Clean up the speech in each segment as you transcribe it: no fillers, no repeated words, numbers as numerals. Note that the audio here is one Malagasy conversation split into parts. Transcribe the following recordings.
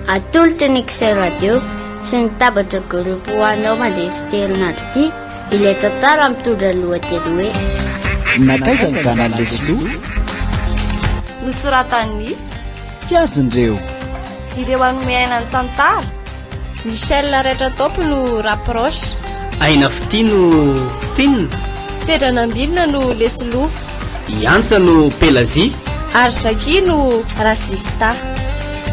Atolotra ny XL Radio sy ny Tabatra Group ho anao mandritra ity herinandro ity ilay tantara mitondra ny lohateny hoe. Nankaiza ny ganan'i Lesilofo? Nosoratan'i. Tiajindreo. Ireo hanome aina ny tantara. Michel Raitratop no Rapproche. Aina Fitia no Finn. Sedra Nambinina no Lesilofo. I Antsa no Pelagie. Ary Jackie no Racista.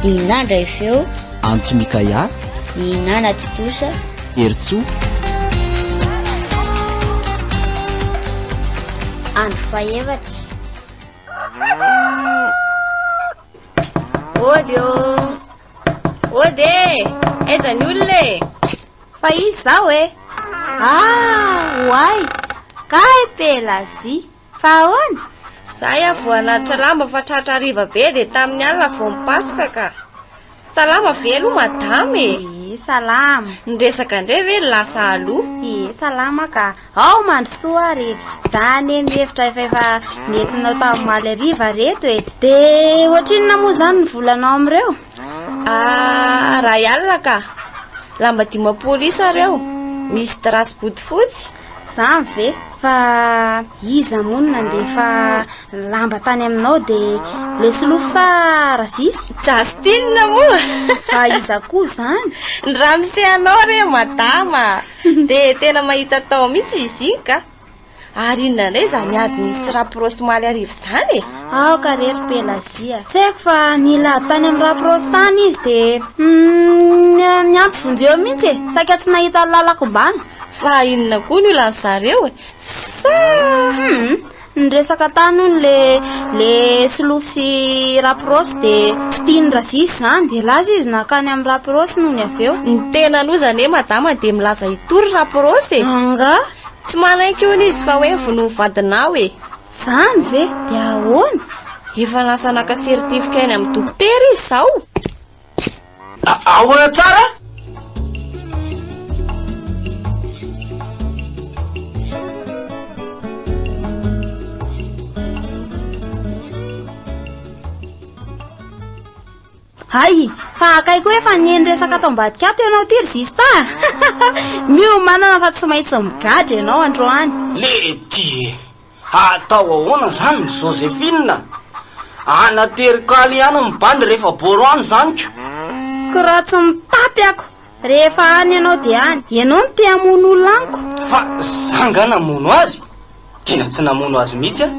Ny nandray feo. Antso Micaiah. Ny nanatontosa. Heritsoa. Andro fahefatra. Ody ô! Ody e! Aiza ny olona e? Fa iza izao e? Ah, oay! Kay Pelagie! Fa ahoana? Zay aho vao hanatitra lamba fa tratra hariva be dia tamin'ny alina vao mipasoka ka. Salama ve aloha madama e? Ie, salama. Ny resaka indray ve lasa aloha? Ie, salama ka. Ao mandrosoa ary e. Za anie mihevitra efa efa nentinao tamin'ny omaly hariva reto e. Dia ohatrinona moa izany ny volanao amin'ireo? Ah, ray alina ka. Lamba 50 isa ireo. Misy drap sy bodofotsy. Izany ve? Fa iza moa no nandefa lamba tany aminao dia le solofo sa Razisy? Justine moa! Fa iza koa izany? Ny ramose anao re madama! Dia tena mahita atao mihitsy izy iny ka! Ary inona indray izany ady nisy Raprosy omaly hariva izany e? Aoka re ry Pelagie a! Tsy haiko fa nila ady tany amin'ny Raprosy tany izy dia niantso vonjeo mihitsy e! Saika tsy nahita ny lalako-mbana. Fa inona koa ny olan'ny zareo e? Sa. Hum, niresaka tany hono le le Solofo sy Raprosy dia tsy tian'i Razisy izany. Dia lasa izy nankany amin'i Raprosy nony avy eo. Ny tena loza anie madama dia milaza hitory Raprosy e! Angaha? Tsy manaiky hono izy fa hoe vonoy vadinao e! Izany ve? Dia ahoana? Efa lasa naka certificat eny amin'ny dokotera izy izao. Ahoana tsara? Hay, fa akaiky hoe efa nihaino resaka ato ambadika ato ianao ity ry Zista a! Miomanana fa tsy maintsy migadra ianao androany. Lety e! Atao ahoana zany ry Josephine? Anatery kaly ihany ny bandy rehefa boro any zany ko. Ko raha tsy mitapy ako, rehefa any ianao dia any. Ianao no te hamono olona amiko. Fa za nga namono azy? Tena tsy namono azy mihitsy aho.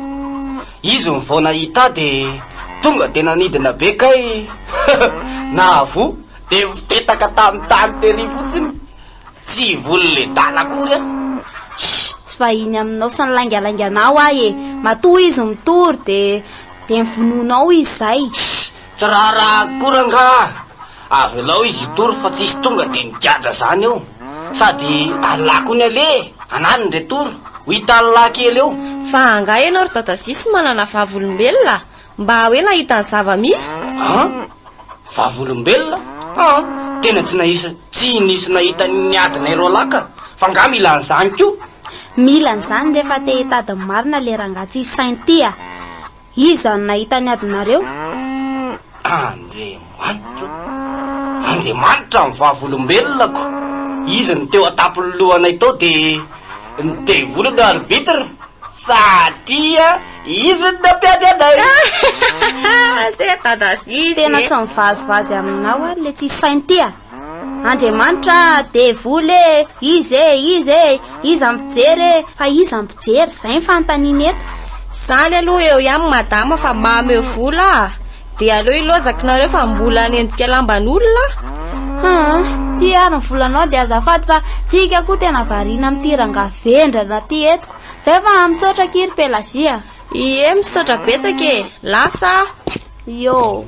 Izy no vao nahita ahy dia tonga dia nanidina be kay nahavoa dia nifetaka tamin'ny tany tery fotsiny. Tsy voly ledala akory aho. Shh, tsy vahiny aminao sy ny laingalainganao aho e. Matoa izy mitory dia dia vonoinao izy izay. Shh, tsy raharaha akory angaha. Avelao izy hitory fa tsisy tonga dia migadra zany eo. Sady alako ny aleha e, anany ny retour, ho hitan'lah kely eo. Fa angaha ianao ry Dada Zisy manana vavolombelona Mba hoe nahita ny zava-misy? An? Vavolombelona? An! Tena tsy nahisa, tsy nisy nahita ny adinay roalahy ka! Fa angaha mila an'izany koa? Mila an'izany rehefa te hitady ny marina le rangahy tsisy saina ity a! Iza no nahita ny adinareo? Andriamanitra o! Andriamanitra ny vavolombelonako! Izy no teo an-tampon'ny lohanay tao dia ny devoly no arbitre! Satria izy no nampiady anay. Se dada Zizy Tena tsy mivazivazy aminao ary le tsisy saina ity a! Andriamanitra a, devoly e, izy e, izy e, iza mpijery e, fa iza mpijery, zay ny fanontaniana eto. Zany aloha eo ihany madama fa mameho vola a! Dia aleo ilaozako nareo fa mbola hanenjika lamban'olona aho. Hum, ty ary ny volanao dia azafady fa tsika koa tena variana amin'ity rangahy vendrana ty eto ko. Zay fa misaotra akia ry Pelagie a. Ie, misaotra betsaka e. Lasa aho. Iô.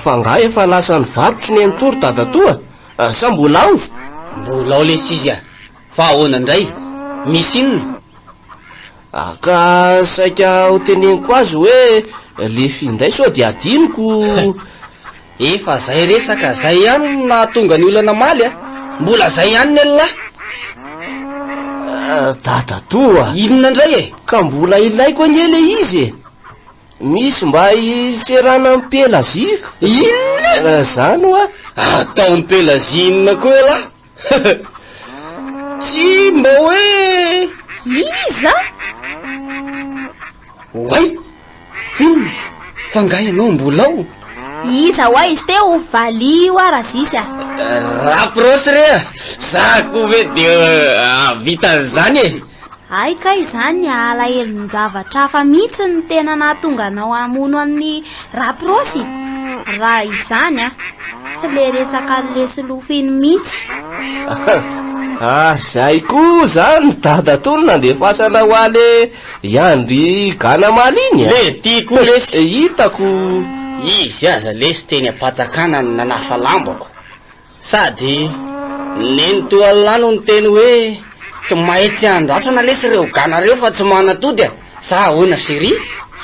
Fa nga efa lasa nivarotra ny nenitoa ry dadatoa? Sa mbola ao? Mbola ao lesy izy a! Fa ahoana indray? Misy inona? Ah, ka saika ho teneniko azy hoe le finday sao dia adinoko. Efa zay resaka zay ihany no nahatonga ny olana omaly a! Mbola zay ihany ny an'lah. Dadatoa! Inona indray e? Ka mbola ilaiko anie le izy e! Misy mba hiserana amin'i Pélagie. Inona? Zany hoa. Ataon'i Pélagie inona koa ialahy? Tsy mba hoe... Iza? Oay! Finina! Fa angaha ianao mbola ao? Iza hoa izy teo? Valio hoa Razisy a! Raprosy re a! Za koa ve dia hahavita an'izany e? Hay kay izany alahelon-javatra hafa mihitsy no tena nahatonga anao hamono an'i Raprosy? Raha izany a, tsy le resaka an'le solofo iny mihitsy. Ary zay koa zany dadatoa no nandefasana ho ale hiandry gana omaly iny a. Le ty koa lesy. Hitako. Izy aza lesy teny am-patsakana no nanasa lambako. Sady nenitoan'lah no niteny hoe tsy maintsy andrasana lesy ireo gana reo fa tsy manatody a! Sa ahoana chérie?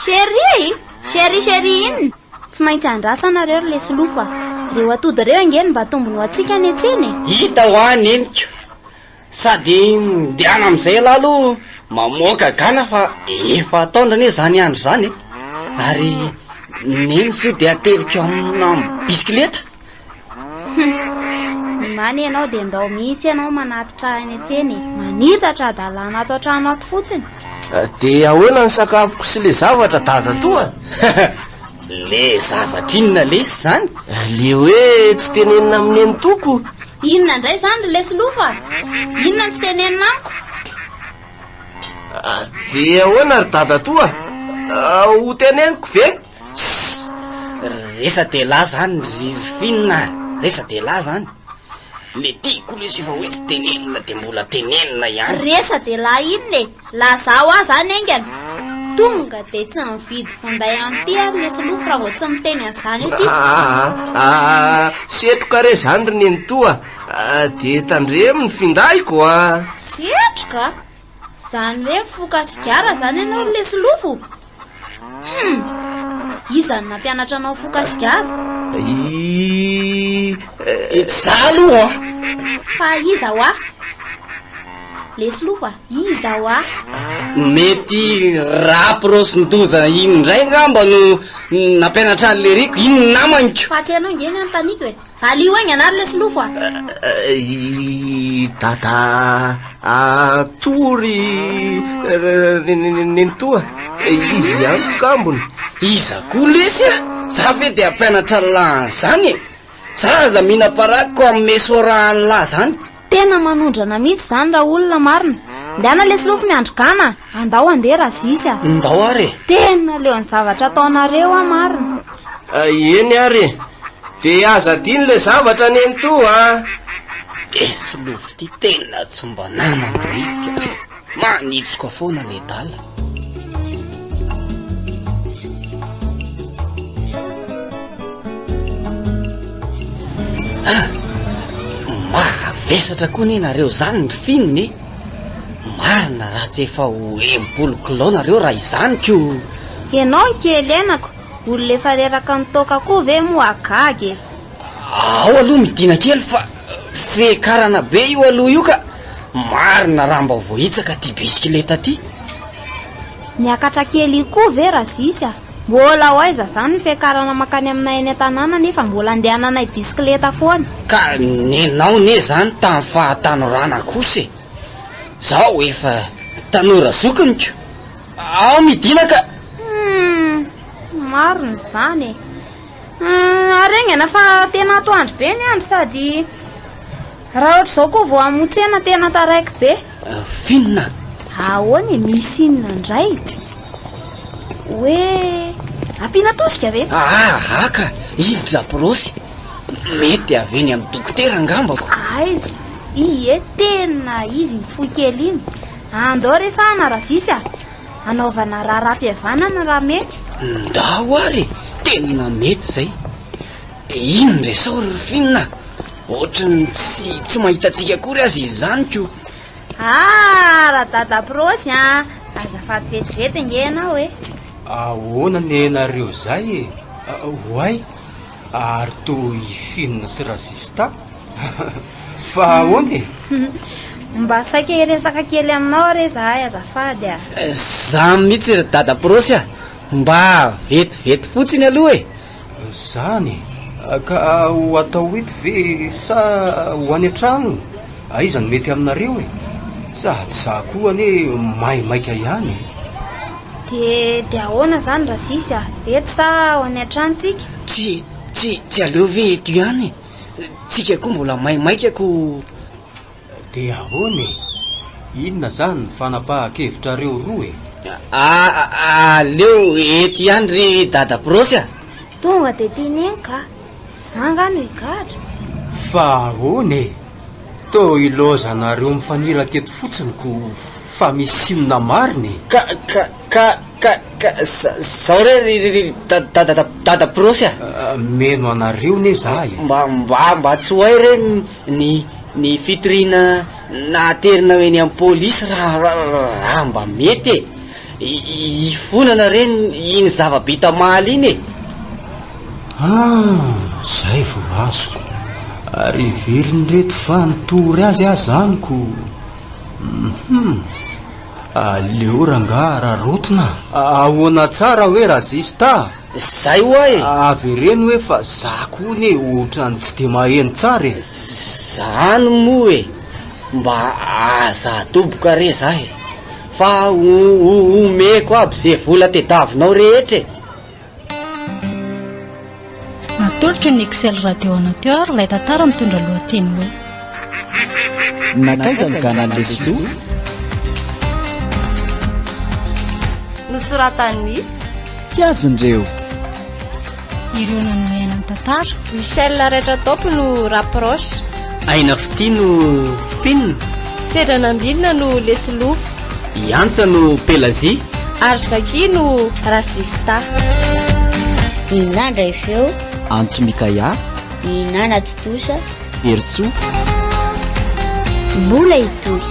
Chérie? Chérie chérie inona? Tsy maintsy andrasana reo ry lesolofo a! Reo atody reo ange no mba tombony ho antsika any an-tsena e! Hita hoa neniko! Sady ndehana amin'izay ialahy aloha mamoaka gana fa efa ataondra anie izany andro izany e! Ary neny soa dia ateriko amina bisikileta. Mimany ianao dia ndao mihitsy ianao manatitra ahy any an-tsena e. Manitatra hadalana ato an-trano ato fotsiny. Dia ahoana ny sakafoko sy le zavatra dadatoa? Le zavatra inona lesy izany? Le hoe tsy tenenina amin'ny nenitoako. Inona indray izany ry lesolofo a? Inona no tsy tenenina amiko? Dia ahoana ry dadatoa? Ho teneniko ve? Tssss! Resa-dehilahy zany ry Rfina a! Resa-dehilahy zany. Le tiako lesy efa hoe tsy tenenina de mbola tenenina ihany. Resa-dehilahy inona e? Lazao ahy zany haingana. Tonga de tsy mividy finday an'ity ary le solofo raha vao tsy miteny an'izany eo ty. Aa, setroka re zany ry nenitoa a! De tandremo ny findaiko a! Setroka? Zany hoe mifoka sigara zany ianao ry le solofo? Hum! Iza no nampianatra anao foka sigara? I. Za aloha an! Fa iza hoa? Lesolofo a, iza hoa? Mety raprosndoza iny indray angamba no nampianatra an'i Leriko, iny ny namany ko! Fa tsy ianao nge ny anontaniako e! Valio haingana ary lesolofo a! I dada atory nenitoa, izy ihany kambony. Iza koa lesy a! Za ve dia hampianatra an'lah an'izany e! Za aza mihinam-paraky ko hanome soraha an'lah zany. Tena manondrana mihitsy izany raha olona marina. Ndana lesy lofo miandry gana a! Andao handeha Razisy a! Ndao ary e! Tena leo ny zavatra ataonareo aho marina. Eny ary e! Dia aza adino ilay zavatra nenitoa a! Lesy lofo ty tena tsy mba namana mihitsy ka! Manitsoka foana le dala. Ah! Mahavesatra koa anie nareo zany ry Finn e! Marina raha tsy efa ho 60 kilao nareo raha izany ko! Ianao ny kely henako, olona efa reraka ny toaka koa ve moa gaga e! Ao aloha midina kely fa fiakarana be io aloha io ka! Marina raha mba voahitsaka ty bisikileta ty! Miakatra kely io koa ve Razisy a! Mbola ho aiza zany ny fiakarana mankany aminay any an-tanàna nefa mbola andehananay bisikileta foana. Ka nenao ne zany tamin'ny fahatanorana kosa e! Zao efa tanora zokiny ko! Ao midina ka! Humm! Marina izany e! Humm! Ary haingana fa tena atoandro be ny andro sady raha ohatr'izao koa vao hamoa tsena tena taraiky be. Finina? Ahoana e, misy inona indray? Hoe ampiana tosika ve? Aha ka, iny raprosy. Mety avy eny amin'ny dokotera angambako. Aiza? Ie, tena izy iny fohy kely iny. Andao resahana Razisy a! Anaovana raharaha fihavanana raha mety. Ndao ary e! Tena mety izay. Dia iny resaho ry Rufine a! Ohatran'ny tsy tsy mahita antsika akory aza izy izany ko! Ah, Radada Prosy a! Azafady vetivety ange ianao e! Ahoana nenareo zay e? Oay! Ary toa i Fine sy Razista? Fa ahoana e? Mba saika hiresaka kely aminao re zahay azafady a. Za mihitsy ry dada Prosy a! Mba vetivety fotsiny aloha e! Zany e! Ka ho atao eto ve sa ho any an-trano? Aiza no mety aminareo e? Sady za koa anie maimaika ihany e! Dia dia ahoana izany Razisy a? Eto sa ho any an-trano tsika? Tsy tsy tsy aleo ve eto ihany e? Tsika koa mbola maimaika ko. Dia ahoana e? Inona izany ny fanapahan-kevitrareo roa e? Aleo eto ihany ry Dada Prosy a! Tonga dia teneno ka! Za nga no higadra? Fa ahoana e? Toa ilaozanareo mifaniraka eto fotsiny ko fa misy inona marina e? Ka ka ka ka ka zao re ry ry ry dada dada Prosy a! Mino anareo ne za e! Mba mba mba tsy ho hay re ny ny fitoriana naterinao eny amin'ny polisy raha raha mba mety e! Hifonana re iny zava-bita omaly iny e! Ah, zay vao azoko. Ary heverin'ireto fa nitory azy aho zany ko. Hum. Aleo rangaha araraotina. Ahoana tsara hoe Razista? Zay hoa e! Avereno hoe fa za koa anie ohatran'ny tsy dia maheno tsara e! Zany moa e! Mba aza adoboka re za e! Fa omeko aby ze vola tedavinao rehetra e! Natolotry ny Excel Radio anao teo ary ilay tantara mitondra lohateny hoe. Nankaiza ny ganan'i Lesilofo? Nosoratan'i. Kiajindreo. Ireo nanome aina ny tantara. Michel Raitratop no Rapproche. Aina Fitia no Finn. Sedra Nambinina no Lesilofo. I Antsa no Pelagie. Ary Jackie no Razista. Ny nandray feo. Antso Mikaia. Ny nanatontosa. Herintsoa. Mbola hitohy.